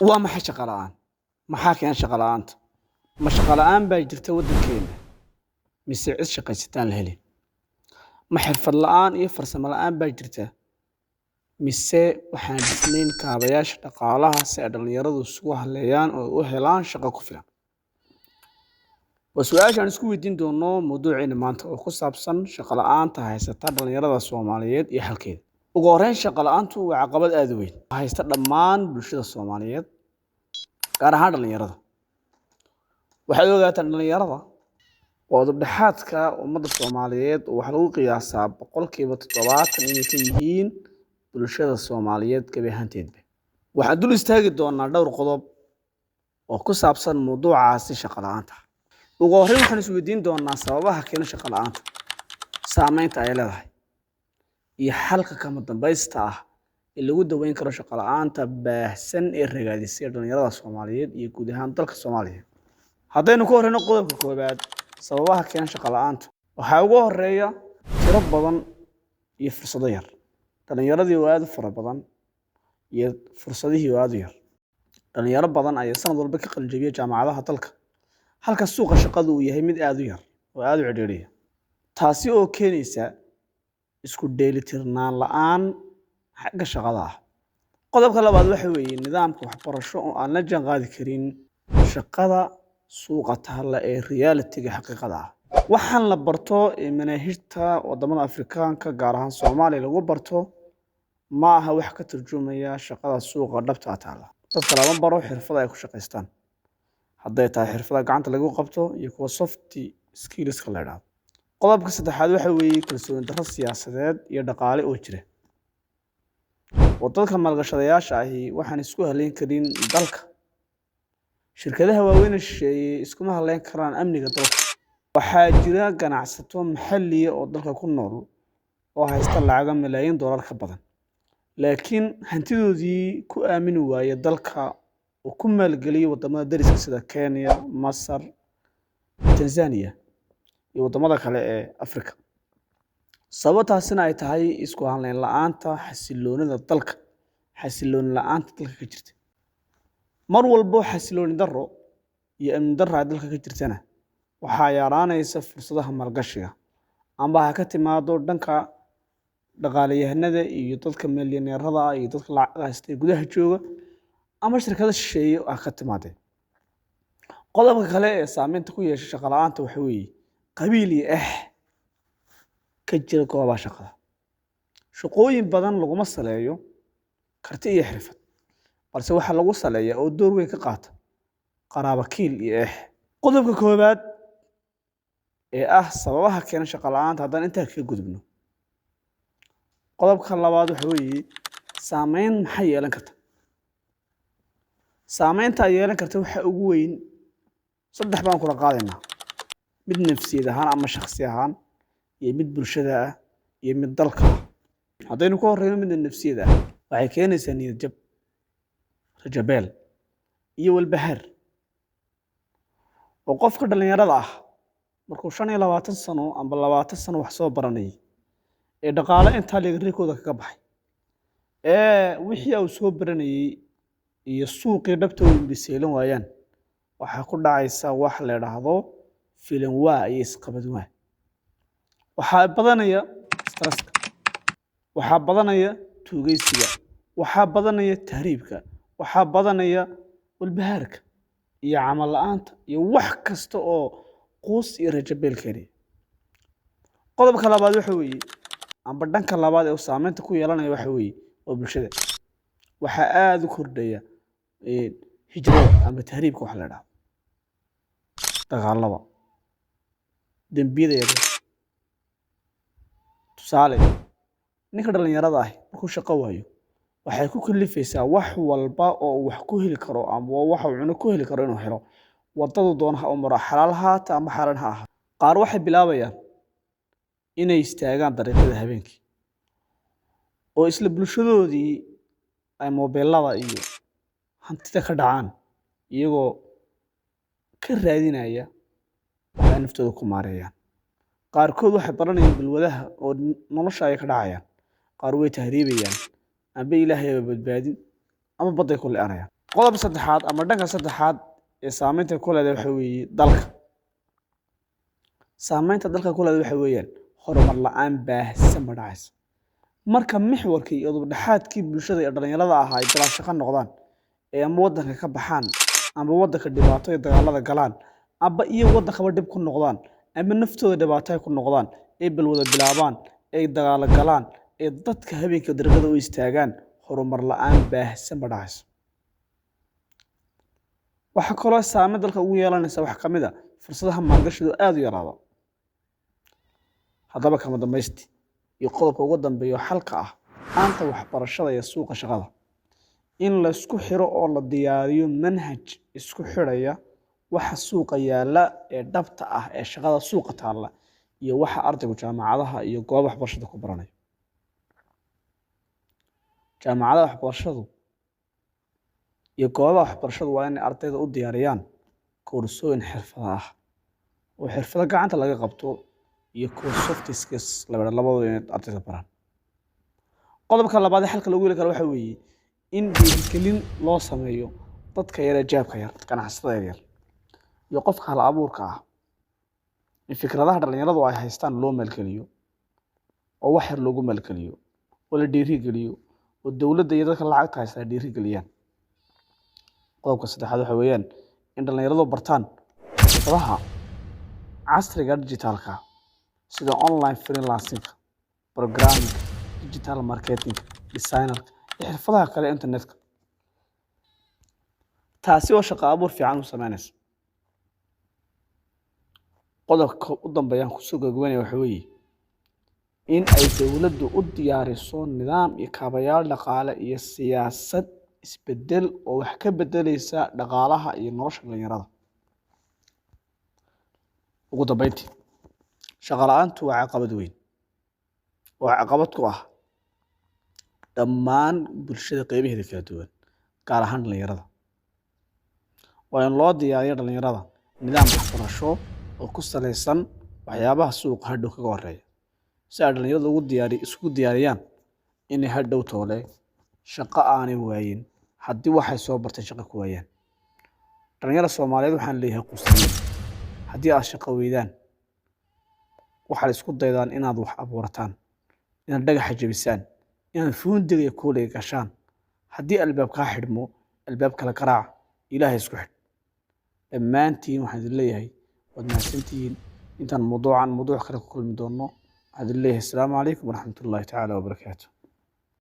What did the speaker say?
Waa maxay shaqo la'aan? Maxaa keena shaqo la'aanta? Ma shaqo la'aan baa jirta waddankeena mise cid shaqaysataan la helin? Ma xirfad la'aan iyo farsamo la'aan baa jirta mise waxaan dhisnayn kaabayaasha dhaqaalaha si ay dhalinyaradu isugu halleeyaan oo u helaan shaqo ku filan? Waa su-aasha aan isku weydiin doono mawduuceena maanta oo ku saabsan shaqo la'aanta haysata dhalinyarada Soomaaliyeed iyo xalkeeda. Ugu horreyn, shaqo la'aantu waa caqabad aad u weyn haysta dhammaan bulshada Soomaaliyeed, gaar ahaan dhalinyarada. Waxaad ogaataan dhalinyarada waa udub-dhexaadka ummadda Soomaaliyeed, oo waxaa lagu qiyaasaa 70% inay ka yihiin bulshada Soomaaliyeed gebi ahaanteedba. Waxaan dul istaagi doonaa dhowr qodob oo ku saabsan mawduucaasi shaqo la'aanta. Ugu horreyn, waxaan isweydiin doonaa sababaha keena shaqo la'aanta, saameynta ay leedahay, iyo xalka kama dambaysta ah ee lagu daweyn karo shaqo la'aanta baahsan ee ragaadisay dhalinyarada Soomaaliyeed iyo guud ahaan dalka Soomaaliya. Haddaynu ku horreyno qodobka koowaad, sababaha keena shaqo la'aanta, waxaa ugu horreeya tiro badan iyo fursado yar. Dhalinyaradii oo aad u fara badan iyo fursadihii oo aad u yar. Dhalinyaro badan ayaa sanad walba ka qalin jabiya jaamacadaha dalka, halka suuqa shaqadu uu yahay mid aad u yar oo aad u cidhiidhiya, taasi oo keenaysa isku dheelitirnaan la'aan xagga shaqada ah. Qodobka labaad waxa weeye nidaamka waxbarasho oo aan la jaanqaadi karin shaqada suuqa taalla ee reality-ga xaqiiqada ah. Waxaan la barto ee manaahijta wadamada Afrikaanka, gaar ahaan Soomaaliya, lagu barto ma aha wax ka turjumaya shaqada suuqa dhabta ah taalla. Dadka lama baro xirfada ay ku shaqaystaan, hadday tahay xirfada gacanta lagu qabto iyo kuwa soft skills-ka la idhaahdo. Qodobka saddexaad waxa weeye kalsooni darro siyaasadeed iyo dhaqaale oo jira, oo dadka maalgashadayaasha ahi waxaan isku halayn karin dalka. Shirkadaha waaweyn ee shisheeye iskuma halayn karaan amniga dalka. Waxaa jira ganacsato maxalliya oo dalka ku nool oo haysta lacago malaayiin doolar ka badan, laakiin hantidoodii ku aamini waaya dalka oo ku maalgeliyay waddamada dariska sida Kenya, Masar, Tanzania iyo waddamada kale ee Afrika. Sababtaasina ay tahay isku halayn la'aanta xasiloonida dalka, xasilooni la'aanta dalka ka jirta. Mar walbo xasilooni darro iyo amni darro ay dalka ka jirtana, waxaa yaraanaysa fursadaha maalgashiga, amba ha ka timaado dhanka dhaqaalayahanada iyo dadka milyaneerada ah iyo dadka lacag haysta ee gudaha jooga, ama shirkado shisheeye ha ka timaadeen. Qodobka kale ee saameynta ku yeesha shaqo la'aanta waxa weeye qabiil iyo eex ka jira goobaha shaqada. Shaqooyin badan laguma saleeyo karti iyo xirfad, balse waxaa lagu saleeyaa oo door weyn ka qaata qaraabo kiil iyo eex. Qodobka koowaad ee ah sababaha keena shaqo la'aanta haddaan intaa kaga gudubno, qodobka labaad waxa weeye saameyn maxay yeelan karta. Saameynta ay yeelan karta waxa ugu weyn saddex baan kula qaadaynaa: mid nafsiyad ahaan ama shakhsi ahaan, iyo mid bulshada ah, iyo mid dalka ah. Haddaynu ka horreyno midda nafsiyada ah, waxay keenaysaa niyad jab, rajabeel iyo walbahaar, oo qofka dhalinyarada ah markuu 25 sano amba 20 sano wax soo baranayay ee dhaqaale intaa leegreekooda kaga baxay ee wixii uu soo baranayay iyo suuqii dhabta u imbiseelan waayaan, waxaa ku dhacaysa wax la idhaahdo filan waa iyo isqabad waa. Waxaa badanaya stresska, waxaa badanaya tuugeysiga, waxaa badanaya tahriibka, waxaa badanaya walbahaarka iyo camal la'aanta iyo wax kasta oo quus iyo rajabeel keenaya. Qodobka labaad waxa weeye, amba dhanka labaad ee uu saameynta ku yeelanaya waxa weeye waa bulshada. Waxaa aada u kordhaya hijrada ama tahriibka waxa la idhahdo, dagaalada, dembiyada yaryar. Tusaale, ninka dhalinyarada ahi markuu shaqo waayo, waxay ku kalifaysaa wax walba oo uu wax ku heli karo ama waxa uu cuno ku heli karo inuu helo, waddadu doona ha u maro, xalaal ha haata ama xaaraan ha ahaato. Qaar waxay bilaabayaan inay istaagaan dariiqyada habeenkii oo isla bulshadoodii ay moobeelada iyo hantida ka dhacaan, iyagoo ka raadinaya waxay naftooda ku maareeyaan. Qaarkood waxay baranayaan balwadaha oo nolosha ay ka dhacayaan. Qaar way tahriibayaan, amba Ilaahay baa badbaadin, ama badday ku le'anayaan. Qodob saddexaad ama dhanka saddexaad ee saameynta ku leedahay waxa weeye dalka. Saameynta dalka ku leedahay waxa weeyaan horumar la'aan baahsan ba dhacaysa. Marka mixwarkii iyo udub-dhexaadkii bulshada ee dhalinyarada ahaa ay bilaa shaqo noqdaan, ee ama waddanka ka baxaan, ama waddanka dhibaato iyo dagaalada galaan, amba iyo waddankaba dhib ku noqdaan, ama naftooda dhibaato ay ku noqdaan, ee balwada bilaabaan, ee dagaalo galaan, ee dadka habeenka dariiqada u istaagaan, horumar la'aan baahsan ba dhacaysa. Waxaa kaloo saameyn dalka ugu yeelanaysa waxaa ka mid ah fursadaha maalgashiga oo aad u yaraada. Haddaba kama dambaysti iyo qodobka ugu dambeeya oo xalka ah aanta waxbarashada iyo suuqa shaqada, in la isku xiro oo la diyaariyo manhaj isku xidhaya waxa suuqa yaalla ee dhabta ah ee shaqada suuqa taalla iyo waxa ardaygu jaamacadaha iyo goobaha waxbarashada ku baranayo. Jaamacadaha waxbarashadu iyo goobaha waxbarashadu waa inay ardayda u diyaariyaan koorsooyin xirfado ah oo xirfado gacanta laga qabto iyo kuwa soft skills labadaba inay ardayda baraan. Qodobka labaad ee xalka lagu heli karo waxa weeye in dhiirigelin loo sameeyo dadka yar ee jeebka yar, ganacsatada yaryar iyo qofka hal abuurka ah, in fikradaha dhalinyaradu ay haystaan loo maalgeliyo oo wax yar loogu maalgeliyo oo la dhiirigeliyo oo dowladda iyo dadka lacagta haysta ay dhiirigeliyaan. Qodobka saddexaad waxa weeyaan in dhalinyaradu bartaan xirfadaha casriga dijitaalka sida online freelancing, programming, digital marketing, designerka iyo xirfadaha kale ee internetka, taasi oo shaqo abuur fiican u sameynaysa. Qodobka u dambeeyaan kusoo gabagabeynaya waxa weeye in ay dowladdu u diyaariso nidaam iyo kaabayaal dhaqaale iyo siyaasad isbedel oo wax ka bedeleysa dhaqaalaha iyo nolosha dhalinyarada. Ugu dambeyntii, shaqo la'aantu waa caqabad weyn oo caqabad ku ah dhammaan bulshada qeybaheeda kala duwan, gaar ahaan dhalinyarada. Waa in loo diyaariyo dhalinyarada nidaam waxbarasho oo ku saleysan waxyaabaha suuqa hadhow kaga horeeya, si ay dhalinyaradu ugu diyaari isku diyaariyaan inay hadhow toole shaqo aanay waayin haddii waxay soo bartay shaqo ku waayaan. Dhalinyarada Soomaaliyeed waxaan leeyahay quseyn, haddii aad shaqo weydaan, waxaad isku daydaan inaad wax abuurataan, inaad dhagaxa jebisaan, inaad fuundiga iyo kuuliga gashaan. Haddii albaab kaa xidhmo, albaab kala garaac, Ilaahay isku xidh. Dhammaantiin waxaan idin leeyahay waad mahadsantihiin. Intaan mawduucan mawduuc kale ku kulmi doonno, waxaan idin leeyahay asalaamu calaykum waraxmatullaahi tacaala wabarakaatu.